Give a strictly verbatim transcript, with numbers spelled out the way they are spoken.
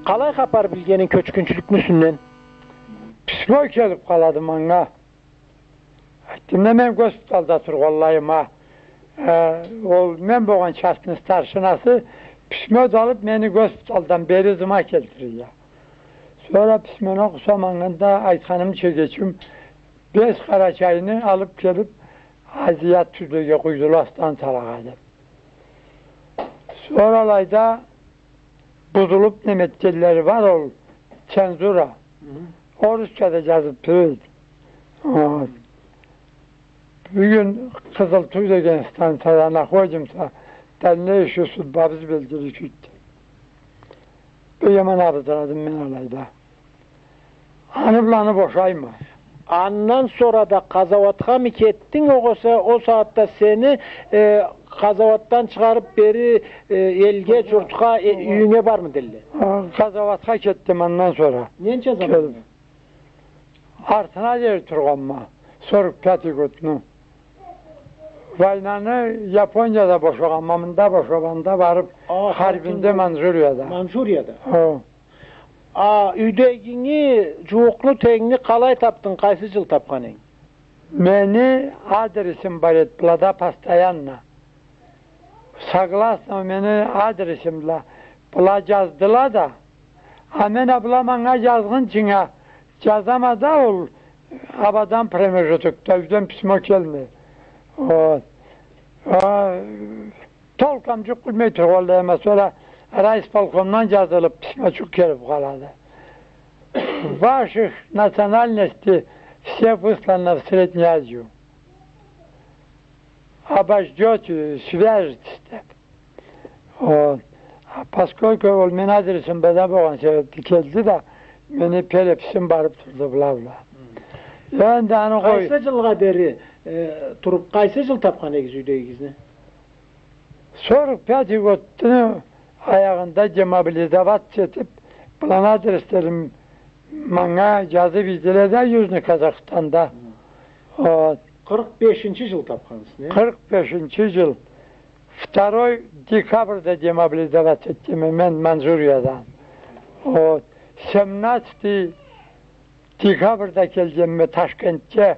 Къалай хапар билгенинг кёчгюнчюлюкню юсюнден? Письмо келип къалады манга. Айтдым да, мен госпиталда тургъанлайыма. Э, ол мен болгъан частьны старшинасы письмо да алып, мени госпиталдан бери ызыма келтирди. Сора письмону окъусам, анга да айтханымча кечим, беш Къарачайны алып келип, Азият тюзлеге къуйдула станциялагъа деп. Сора алайда бузулуп неме этгенлери бар ол, цензура. Хы. Орусча да джазып тура эди. Вот. Бюгюн Къызыл Тюз деген станцияда находимся, дальнейший судьбабыз белгили тюлдю. Бек аман абызырадым мен алайда. Аны бла аны бошайма. Андан сора да къазауатхамы кетдинг, огъесе ол сагъатда сени, э, къазауатдан чыгъарып бери, э, элге, джуртха, э, юйюнге бармы дедиле? А, къазауатха кетдим андан сора. Ненча заман? Артына дери тургъанма, сорок пятый годну. Войнаны Японияда бошагъанма, мында бошагъанда барып, а, Харбинде, Манчжурияда. Манчжурияда. Хо. А, юйдегинги, джууукъну, тенгни къалай тапдынг, къайсы джыл тапхан эдинг? Мени адресим бар эди былада постоянно. Согласно мени адресим бла была джаздыла да. А мен а была манга джазгъынчынга джазама да, ол абадан промежутокда юйден письмо келмей. Вот. А, толком джукъ билмей тургъанлайыма, сора райисполкомдан джазылып письмочукъ келип къалады. Ваших национальностей все высланы в Среднюю Азию. Обождёте, свяжетесь деп. Вот. А поскольку ол мени адресим былада болгъан себепли келди да, мени переписим барып турду была бла. Хы. Энди аны къой. Къайсы джылгъа дери, э, туруп, къайсы джыл тапхан эдигиз юйдегигизни? Сорок пятый годну аягъында демобилизоваться этип, быланы адреслерин манга джазып ийдиле да, Южный Казахстанда. Хы. Вот. Къыркъ бешинчи джыл тапхансыз, не? Къыркъ бешинчи джыл. Второй декабрда демобилизоваться этгенме мен Манчжуриядан. Вот. Семнадцатый декабрда келгенме Ташкентге.